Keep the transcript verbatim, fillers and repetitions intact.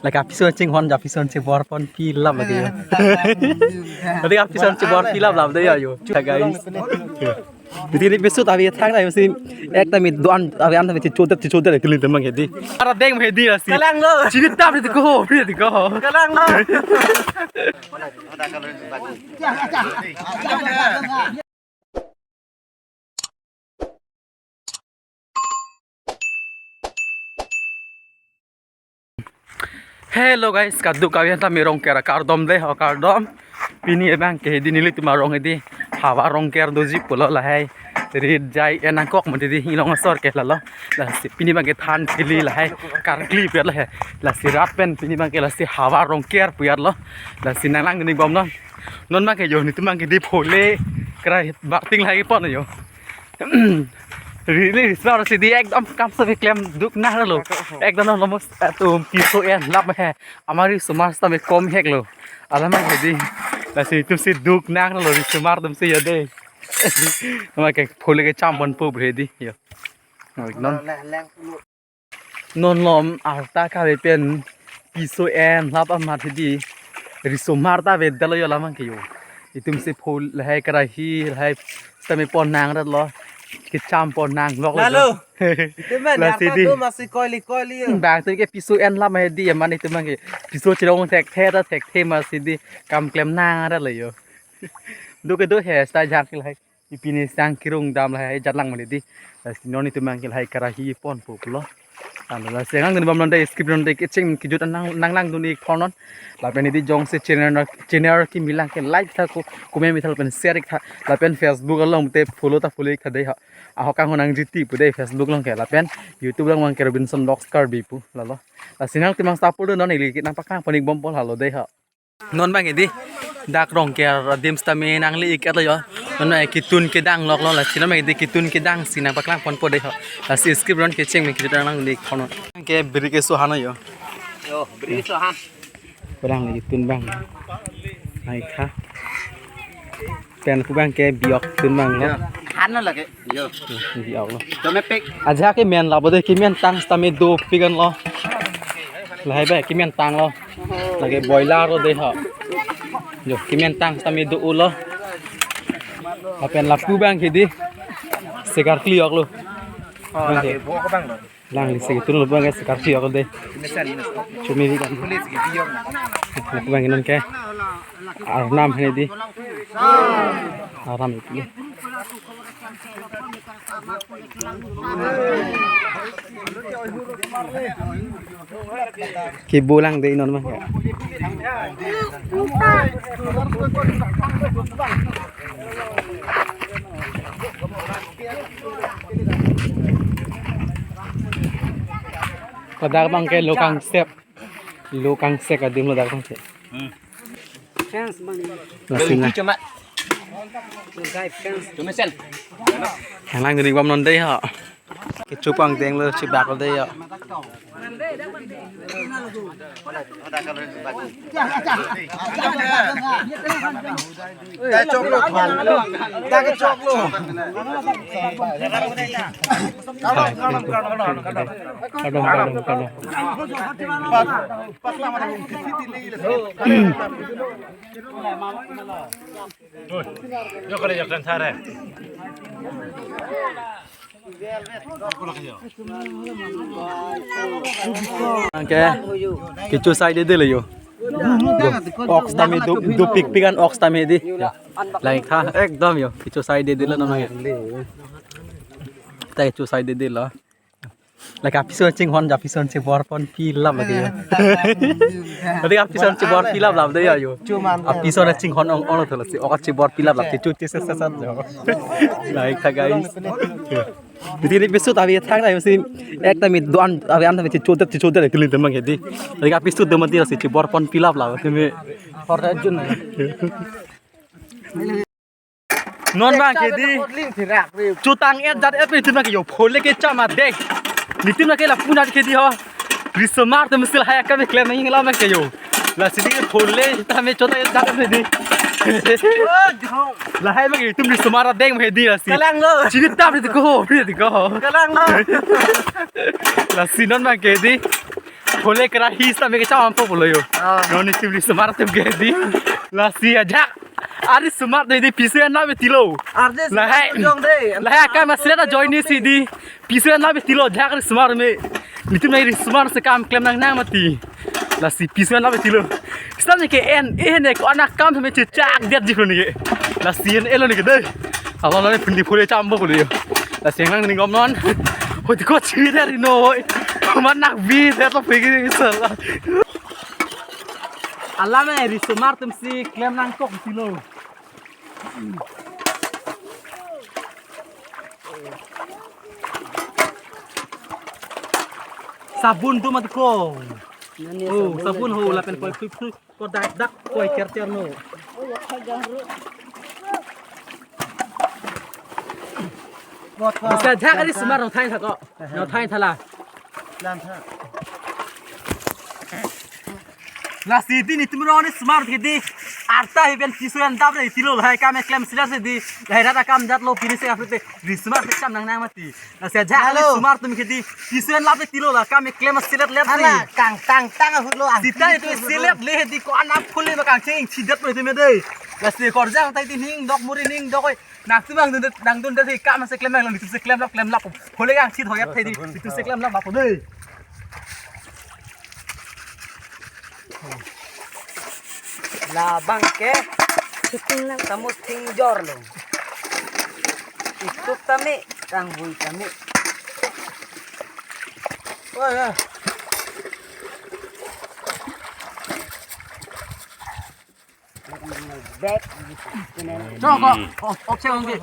Lake apiso chinghon, apiso chibor ponpi lap lake yo. Lake apiso chibor pi lap lap de yo, yo. Guys. Bidi ni piso ta abi thang na yo si ekta mi do-an abi an ta mi chichodet chichodet tiling temang hedi. Ara deng hedi lasi. Kalang lo. Chini tap di ko, di ko. Kalang lo. Hello guys, kaduk kave an ta mi Rongker akardom de ho, kardom. Pini abang ke hedi nelitum arong hedi Hawa Rongker doji pulo lahai. Rit jai en nangkok mati di ilong asor ke lalo. Lasi pini abang ke than kili lahai karkli pu lahai. Lasi rat pen pini abang ke lasi Hawa Rongker pu lo. Lasi nanglang ni bom non. Non abang ke yo nelitum abang ke di phole krai barting lahai pon yo. Really, rismar si di ekdom kam sa klem duk nang lo. Ekdom lo mos atum piso en lap he. Amari risomar sitame kom hek lo. Alam hedi. Lasi itum si duk nang lo risomar atum si yo de. Ama ke phole ke cham ponpo hedi yo. Non. Non lom arta kave pen piso en lap amat hedi. Risomar ta avedetlo yo alam abang ke yo. Itum si phol lahai karahi lahai sitame pon nangrat lo. Kecham pon nanglok lo. Lalo. Itum men lasi arta di. Tu masih koili koili yo. Bang tu ke piso en lap hedi ya mane itum abang ke. Piso chirong thekthe ta thekthe masi di kam klem nangrat lo yo. Duk ke duk he sta jang ke lahai. Ipini sang kirung dam lahai jatlang mane di. Lasi non itum abang ke lahai karahi ponpo pulo. Alo lasi nang dun bom non de skip non de kecheng kejut nang nanglang dun ik thon non. Lapen hedi jongsi channel na channel kimi lang ke like tha ko comment mi tha lapen share ik tha. Lapen Facebook along te follow ta follow ik tha de ha. Ahok kang honang jiti pu de Facebook along ke lapen YouTube along abang ke Robinson Vlogs Karbi pu lalo. Lasi nangtum abang support dun non ili nangpaklang pon ik bom pol halo de ha. Non abang hedi dak Rongker adim sitame nangli ik etlo yo. Non abang ketun kedang lok lo lasi non abang hedi ketun kedang si nangpaklang ponpo de ho. Lasi skip non kecheng mi kejut nanglang di kono. Ke biri keso han yo. Yo, biri keso han. Pulang lagi tun abang. Naik ha. Pen pu abang ke biok tun abang lo. Han lo lake. Yo. Biok lo. Domestic. Aja kemen labo de kemen tang sitame dopik an lo. Lahai ba kemen tang lo. Lake boiler lo de ho. Yo kemen tang sitame do lo. Lapen lapu abang hedi. Sekarkli ok lo. Oh, lake bo ko abang lo. Lang lisi tun lo abang ke sekarkli ok de. Chumi di kan. Lapu abang non ke. Arnam hedi. Arnam itu. Kibulang de non abang ya. Kodak abang ke lokang sep. Lokang sek adim lo dak abang ke. Fence abang. Lasi na. Guy fence. Nanglang dun ik bom non de ho. Kecho pangdeng lo chibak lo de yo. Dak chok lo. Dak chok lo. Kardom, kardom, kardom. Yo kare yo kan thare. Anke kecho sai dede lo yo. Ox tame do, dopikpik an ox tame di. Lain tha ekdom yo. Kecho sai dede lo non abang ya. Ta kecho sai dede lo. Lake apiso chinghon apiso chibor ponpi lap lake yo. Lake apiso chibor pi lap lap de yo. Apiso chinghon ong ong lo thelo si oka chibor pi lap lap kecho che se se se yo. Lain tha guys. Bidi ni piso ta abi thang na yo si ekta mi do-an abi an ta mi chichodet chichodet tiling temang hedi. Lake apiso do mati si chibor ponpi lap lap teme. Hor ta jun. Non abang ke di. Chutang et jat et pe itum abang ke yo phole kecham adeng. Nitum abang ke lapu nat ke di ho. Risomar atum si lahai akam klem nang la abang ke yo. Lasi di phole tame chutang et jat et pe di. Lahai abang ke itum risomar adeng pe di lasi. Kalang lo. Chini tap di ko, di ko. Kalang lo. Lasi non abang ke di. Khole kerahi seta me kecham ampo pulo yo. Ah. Non itum risomar atum ke dei. Lasi ajak arisomar atum dei piso an lapu tilo. Arde Lahai. Jong dei. Lahai akam aselet ajoine si dei. Piso an lapu tilo ajak arisomar me. Netum nangrisomar si kam klem nangnang mati. Lasi piso an lapu tilo. Seta ne ke en, eh ne ko-an akam me chechak det ji ko ne ke. Lasi en elo ne ke dei. Alo lo ne phundi phule cham bo ko le yo. Lasi nangning om non. Hoi ko chi der no hoi. Man nangbi det lo pegi sala. Alam e risomar atum si klem nangkok tilo. Sabun tu mati ko. Nani Oh, sabun sabun ho tadi lapen ko? Koi koi koi. Ko dak dak koi cer cer no. Bisa ajak arisomar nangthan tha ko. Nangthan tha la. Lam tha. Lasi dei netum arisomar ke dei. Arta hi pen piso an dap re tilo lahai kam klem selet si dei. Lahai rat akam jat lo pini se apre te. Risomar si cham nangnang mati. Lasi ajak Halo. Arisomar atum ke dei. Piso an lapu tilo la kam klem selet let Hana, dei. Kang tang tang ahut lo ang. Seta itum selet le dei ko-an aphule ma kangcheng chidat lo itum dei. Lasi korjang tai dei ning dok muri ning dok oi. Nangtum nangdun nangdun dei kam si klem nang lo itum si klem lap klem lap. Hole kangchit hoyat thai dei. Itum si klem lap lap dei. Labang ke shooting lang kamu tingjor lo. Itu tami, tangbui tami. Wah, ya. Back gitu. Ini. Coba, oh, oke, oke.